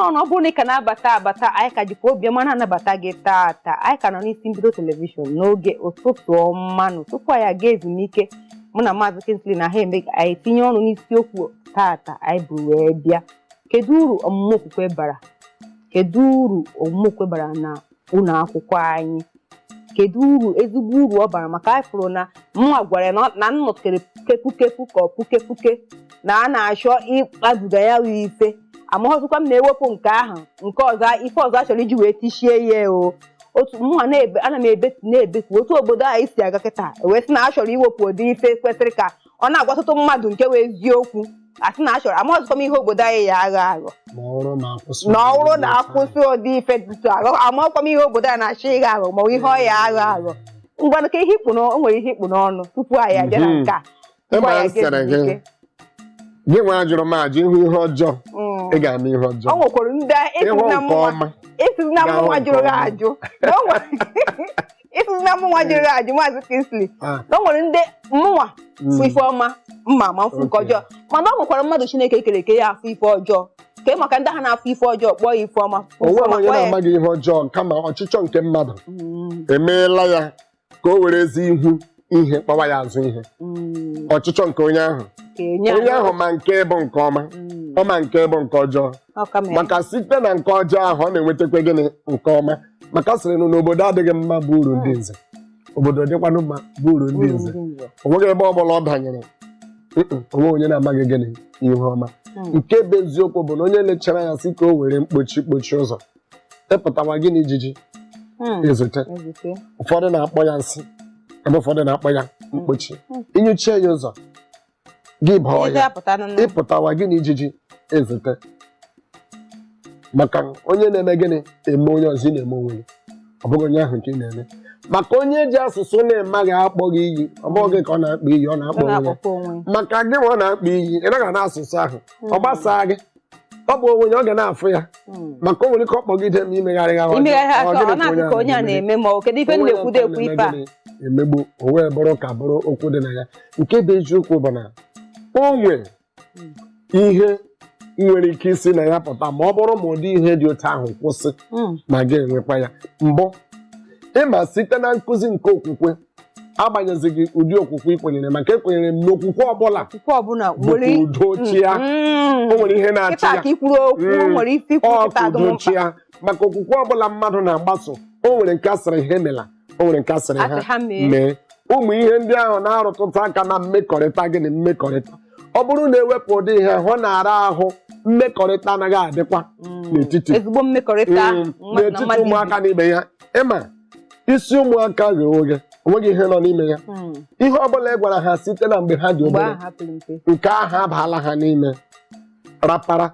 Nnọọ na ọ bụrụ na ị ka na-abata abata, anyị ka jikwa obiọma na-anabata gị taata. Anyị ka nọ n'isi mbido telivishọn n'oge Ụtụtụ Ọma nụ. Tupu anyị aga ezumike, mụ na Maazị Kingsley na ha eme anyị etinye ọnụ n'isiokwu taata anyị bụ wee bịa: kedu uru ọmụmụ okwukwe bara? Kedu uru ọmụmụ okwukwe bara na ụlọ akwụkwọ anyị? Kedu uru, ezigbo uru ọ bara? Maka anyị fụrụ na mụnwa gwara ya na nnọkere kepukepu ka ọ pukepuke na a na-achọ ịkpabuga ya wụ ife amaghọzikwa m na-ewepụ nke ahụ, nke ọzọ, ife ọzọ a chọrọ iji wee tichie ya. O otu mụnwa na-ebe, ana m ebetu na-ebetu otu obodo anyị si aga kịta, wee sị na a chọrọ iwepụ ụdị ife kwesịrị ka ọ na-agwatụtụ mmadụ nke wee eziokwu. Asị na a chọrọ, amaghọzikwa m ihe obodo anyị ya aghọ aghọ. Ma ọ bụrụ na akwụsị na ọ bụrụ na akwụsị ụdị ife dịtụ aghọ, amaghọkwa m ihe obodo a na-achọ ịghọ aghọ ma ọ bụ ihe ọ ya aghọ aghọ. Ngwanụ, ka ihe ikpu o nwere ihe ikpu n'ọnụ tupu anyị abịa na nke a, tupu Ịma anyị aga sịrị gị, ezumike. Gị nwa jụrụ m ajụ, ịhụ ihe ọjọọ, ị ga-ama ihe ọjọọ. O nwekwara ndị Ịhụ isi na nke mụnwa ọma, isi na ga-ahụ mụnwa nke jụrụ gị ọma. Ajụ Na o nwere- isi na mụnwa jụrụ gị ajụ, Maazị Kingsley, na o nwere ndị mụnwa fụ ife ọma mma ma mfụ nke ọjọọ, mana ọ nwekwara mmadụ Chineke kere eke ya afụ ife ọjọọ ke maka ndị ha na-afụ ife ọjọọ kpọọ ya ife ọma, fụ O ife nweghị ọma onye kpọọ ya. na-amaghị ihe ọjọọ, kama ọchịchọ nke mmadụ emeela ya ka o were ezi ihu ihe kpọwa ya azụ ihe. Ọchịchọ nke onye ahụ, Ka enye onye ahụ ma nke bụ nke ọma, ọ ma nke bụ nke ọjọọ. Ọ ka mere. Maka site na nke ọjọọ ahụ, ọ na-enwetakwa gịnị? Nke ọma. Maka sịrị na n'obodo adịghị mma bụ uru ndị nze, obodo dịkwanụ mma bụ uru ndị Uru nze. Ndị nze. O nweghị ebe ọ bụla ọ danyere. O nweghị onye na-amaghị gịnị? Ihe ọma. Nke bụ eziokwu bụ na onye lechara ya sị ka o were mkpochi kpochie ụzọ, ịpụtawa gịnị? Ijiji ezute. Ezute. Ụfọdụ na-akpọ ya nsị, ebe ụfọdụ na-akpọ ya mkpochi. Inyuchie ya ụzọ gị bọọ Ije ya, apụta nụ. Ịpụtawa gị na ijiji ezute. Maka onye na-eme gịnị eme onye ọzọ, ị na-eme onwe gị, ọ bụghị onye ahụ nke ị na-eme. Maka onye ji asụsụ na-emaghị akpọ gị iyi, ọ bụghị gị ka ọ na-akpọ iyi, ọ na-akpọ Ọ onwe ya. Na-akpọkwa onwe. Maka gị nwa ọ na-akpọ iyi, ị naghị na asụsụ ahụ ọ gbasaa gị, ọ bụ onwe ya ọ ga na-afụ ya. Maka o nwere ike ọ kpọgide m imegharị ya. Imegharị aka, Ọ ọ na-asị ka onye a na-eme, ma ọ kedu ife m onwe ya na-ekwudo ka ekwu na-eme ife a. gịnị? Emegbu o wee bụrụ ka bụrụ okwu dị na ya. Nke bụ eziokwu bụ na o nwere ihe nwere ike isi na ya pụta ma ọ bụrụ ma ụdị ihe dị otu ahụ kwụsị, ma gị enwekwa ya mbụ. Ịma site na nkụzi nke okwukwe, agbanyezighị ụdị okwukwe ị kwenyere, maka ekwenyere m n'okwukwe ọbụla Okwukwe ọbụla bụ ka nwere udo chịa. O nwere ihe na-achị Kịta ya. ka ikwuru okwu, o nwere ife ikwu Ọ kịta ka dị udo m mkpa. chịa, maka okwukwe ọbụla mmadụ na-agbaso, o nwere nke asịrị ha emela, o nwere nke asịrị Asị ha ha mee. mee. Ụmụ ihe ndị ahụ na-arụtụta aka na mmekọrịta. Gịnị? Mmekọrịta. Ọ bụrụ na ewepụ ụdị ihe ahụ, ọ na-ara ahụ, mmekọrịta anaghị adịkwa n'etiti Ezigbo mmekọrịta mmadụ na n'etiti mmadụ ibe. ụmụaka na ibe ya. Ịma isi ụmụaka ghe oghe, onweghị ihe nọ n'ime ya. Ihe ọbụla ị gwara ha site na mgbe ha dị Mgbe obere, ahụ ha pere mpe, nke ahụ abaala ha n'ime rapara.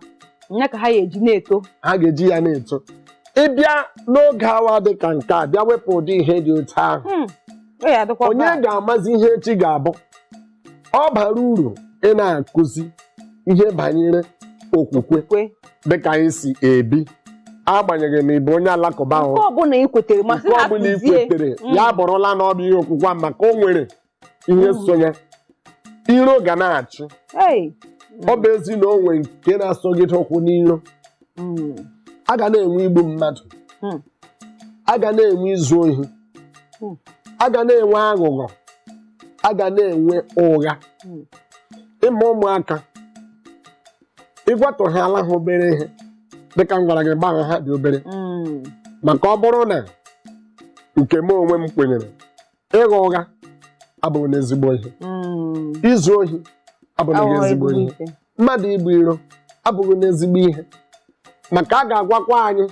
Nya ka ha ya eji na-eto. Ha ga-eji ya na-eto. Ịbịa n'oge awa dị ka nke a, bịa wepụ ụdị ihe dị otu ahụ, Ọ ya adịkwa onye bad. ga-amazi ihe echi ga-abụ? Ọ bara uru ị na-akụzi ihe banyere okwukwe Kwe. dịka anyị si ebi, agbanyeghị ma ị bụ onye alakụba ahụ, Nke ọbụla ị kwetere, masị nke ọbụla ị na-akụzie. kwetere, ya bụrụla na ọ bụ ihe okwukwe a, maka o nwere ihe so ya. Iro ga na-achị. Hey. Ọ bụ ezi na o nwere nke na-asọgide ụkwụ n'iro, a ga na-enwe igbu mmadụ, a ga na-enwe izu ohi, a ga na-enwe aghụghọ, a ga na-enwe ụgha. Ịma ụmụaka, ịgwatụ ha ala ha obere ihe, dịka m gwara gị, mgbe ha dị obere. Maka ọ bụrụ na nke m onwe m kwenyere, ịgha ụgha abụghị n'ezigbo ihe, izu ohi abụghị Awọ ezigbo ezigbo ihe, ife. mmadụ ibu iro abụghị n'ezigbo ihe. Maka a ga-agwakwa anyị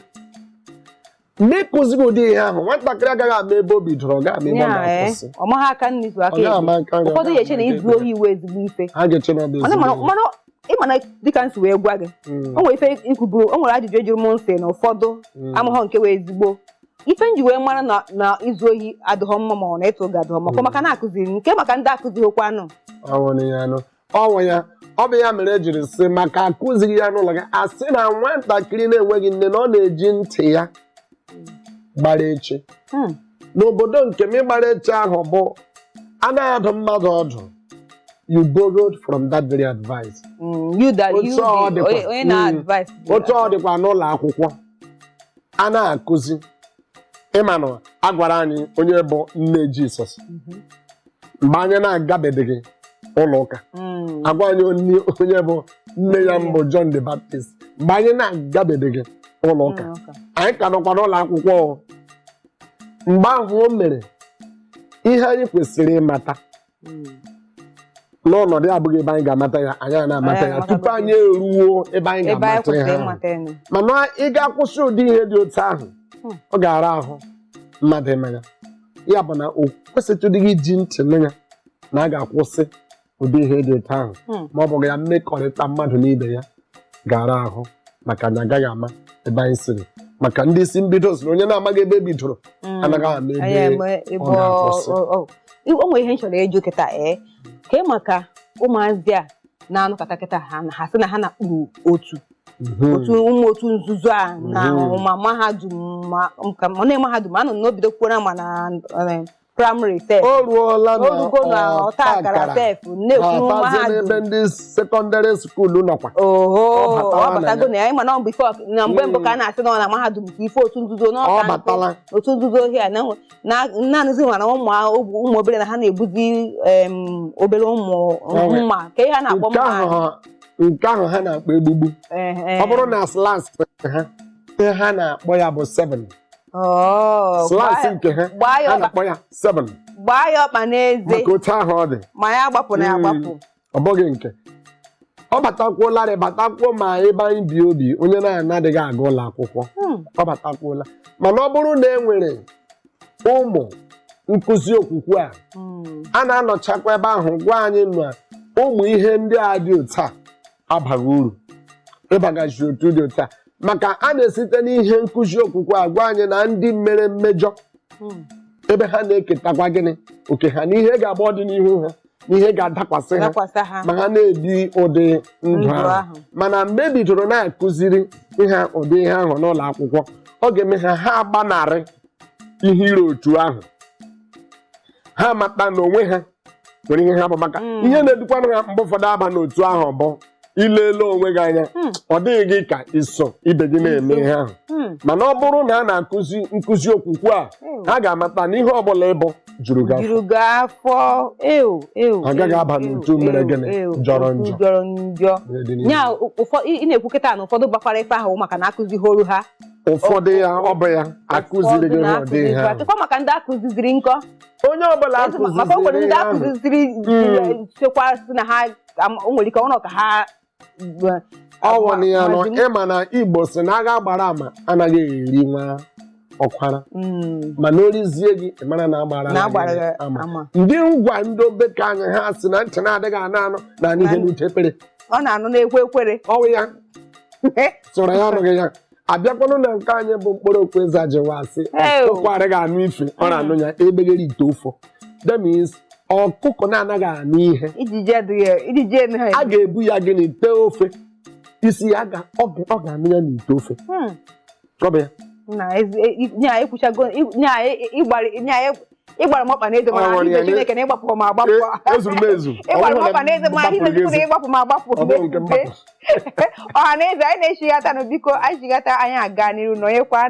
mgbe ịkụziri ụdị ihe ahụ, nwatakịrị agaghị ama ebe o bidoro, ọ gaghị ama ebe ọ Ya, ga-akwụsị. ọ maghị aka nri izu Ọ aka gaghị ekpe. ama aka nri, ọ Ụfọdụ gaghị ga-eche na ama aka izu ekpe. ohi iwu ezigbo ife. Ha ga-eche na ọ bụ Mana ezigbo mana ihe. mana ịma na dịka m si wee gwa gị, o nwere ife ikwuburu, o nwere ajụjụ ejuru m nsị na ụfọdụ amaghọ nke wee ezigbo ife m ji wee mara na izu ohi adịghọ mma, ma ọ na ịtụ ụga adịghọ mma, kwa maka na akụziri nke maka ndị akụzighịkwanụ. Ọwụ na ya nụ, ọwụ ya, ọ bụ ya mere ejiri sị maka akụzighị ya n'ụlọ gị, asị na nwatakịrị na-enweghị nne na ọ na-eji ntị ya gbara echi. N'obodo nke m, ịgbara echi ahụ bụ anaghị adụ mmadụ ọdụ. You borrowed from that very advice. You that you Otu ọ the dịkwa. onye na-advice. Otu ọ dịkwa n'ụlọ akwụkwọ a na-akụzi, ịma na a gwara anyị onye bụ nne Jisọs mgbe anyị na-agabedeghị ụlọ ụka. Agwa anyị onye bụ nne ya mbụ, John the Baptist, mgbe anyị na-agabedeghị ụlọ ụka. Anyị ka nọkwa n'ụlọ akwụkwọ o. Mgbe ahụ o mere ihe anyị kwesịrị ịmata n'ọnọdụ abụghị ebe anyị ga-amata ya, anyị a na-amata Anyị ya amatago. tupu anyị eruo ebe anyị ebe anyị ga-amata kwesịrị ihe ahụ. Ịmata ya. Mana ị ga-akwụsị ụdị ihe dị otu ahụ, ọ ga-ara ahụ mmadụ ịma ya. Ya bụ na o kwesịtụdịghị iji ntị nụ ya na a ga-akwụsị ụdị ihe dị otu ahụ, ma ọ bụghị ya, mmekọrịta mmadụ na ibe ya ga-ara ahụ, maka na agaghị ama ebe anyị siri, maka ndị isi mbido si na onye na-amaghị ebe e bidoro anaghị ama Anyị ebe eme ebe ọ ga-akwụsị. O nwere ihe m chọrọ ịjụ kịta, ka maka ụmụazị a na-anụkọta kịta, ha na ha sị na ha na-akpụrụ otu otu ụmụ otu nzuzo a na ma mahadum, ma nka ma na mahadum anọ n'obido kwuo ma na primary sef. O ruola na Orugo na ọta akara sef na-ekwu batazie n'ebe mahadum. Ndị secondary school nọkwa. Oho. Ọ batala Ọ batago na ya. Ịma na ọ bụ ife na mgbe mbụ ka a na-asị na ọ na mahadum ka ife otu nzuzo na Ọ ọka nkụ batala. Otu nzuzo ohia na naanịzi mana ụmụ obere na ha na-ebuzi obere ụmụ mma ka ihe a na-akpọ Nke mma. Ahụ, nke ahụ ha na-akpọ egbugbu. Eh, Ọ bụrụ na slang ha, ihe ha na-akpọ ya bụ 7. Oh, Slang gbaa nke ha, gbaa ya ha ọkpa na-akpọ ya 7. Gbaa ya ọkpa n'eze. Maka otu ahụ ọ dị. Ma ya agbapụ na ya agbapụ. Ọ bụghị nke ọ batakwuolarị, batakwuo ma ebe anyị bi obi onye na-anadịghị aga ụlọ akwụkwọ. Ọ batakwuola, mana ọ bụrụ na e nwere ụmụ nkụzi okwukwe a a na-anọchakwa ebe ahụ gwa anyị na ụmụ ihe ndị a dị otu a abaghị uru ịbagachi otu dị otu a, maka a na-esite n'ihe nkụzi okwukwe a gwa anyị na ndị mere mmejọ, ebe ha na-eketakwa gịnị oke ha n'ihe ga-agba ọdịnihu ha, n'ihe ga-adakwasị ha dakwasị ha ma ha na-ebi ụdị ndụ ndụ ahụ. Ahụ. Mana mgbe e bidoro na-akụziri ha ụdị ihe ahụ n'ụlọ akwụkwọ, ọ ga-eme ha ha agbanarị ihe ire otu ahụ, ha mata na onwe ha nwere ihe ha bụ, maka ihe na-edukwanụ ha mgbe ụfọdụ aba n'otu ahụ bụ ilele onwe gị anya, ọ dịghị gị ka iso ibe gị na-eme ihe ahụ. Mana ọ bụrụ na a na-akụzi nkụzi okwukwe a, ha ga-amata na ihe ọbụla ịbụ juru gị afọ. Juru gị afọ, ew ew. Agaghị aba n'otu mere gịnị? Jọrọ Otu njọ. Jọrọ njọ. Ihe dị n'ihu. Nya ụfọdụ ị na-ekwu kịta na ụfọdụ bakwara ife ahụ maka na akụzighoro ha. Ụfọdụ ya, ọ bụ ya akụziri gị Ụfọdụ ihe ọ dị ihe na-akụziri ahụ. Chekwa maka ndị akụziziri nkọ. Onye ọbụla Maka o nwere akụziziri ndị ya ahụ akụziziri chekwa sị na ha o nwere ike ọnụ ka ha Ọwụ na ya nọ. mazi- Ịma na Igbo si na agha gbara ama anaghị eri nwa ọkwara, mana orizie gị, ị mara na agbara Na agbara gị gị ama. ama. Ndị ngwa ndị obeke anyị ha si na ntị na-adịghị anụ anụ na anụ ihe n'uche ekpere. Ọ na-anụ na-ekwe ekwere. Ọwụ ya sọrọ ya anụghị ya abịakwanụ na nke anyị bụ mkpụrụ okwu eze ajiwa asị Hey, o. ọkụkọ adịghị anụ ife ọ na-anụ ya egbeghere ite ụfọ. That means ọkụkọ na-anaghị anụ ihe Ijiji adịghị ijiji eme a ga-ebu ya gịnị tee ofe isi ya ga ọ ga-anụ ya n'ite ofe. Ọ bụ ya. Na nya ekwuchago nya ịgbara nya ịgbara m ọkpa n'eze, mana Ọ nwere ibe ya. Chineke na ịgbapụ m agbapụ. Ezuru m ezu. Ọ Ịgbara m bụrụ na ọkpa n'eze, mana mgbapụrụ ibe gị Chukwu na ezu. ịgbapụ m agbapụ. Ọ bụrụ nke mgbapụ. Ọha na eze, anyị na-echigata nụ, biko anyị chigata, anyị aga n'iru nọnyekwa.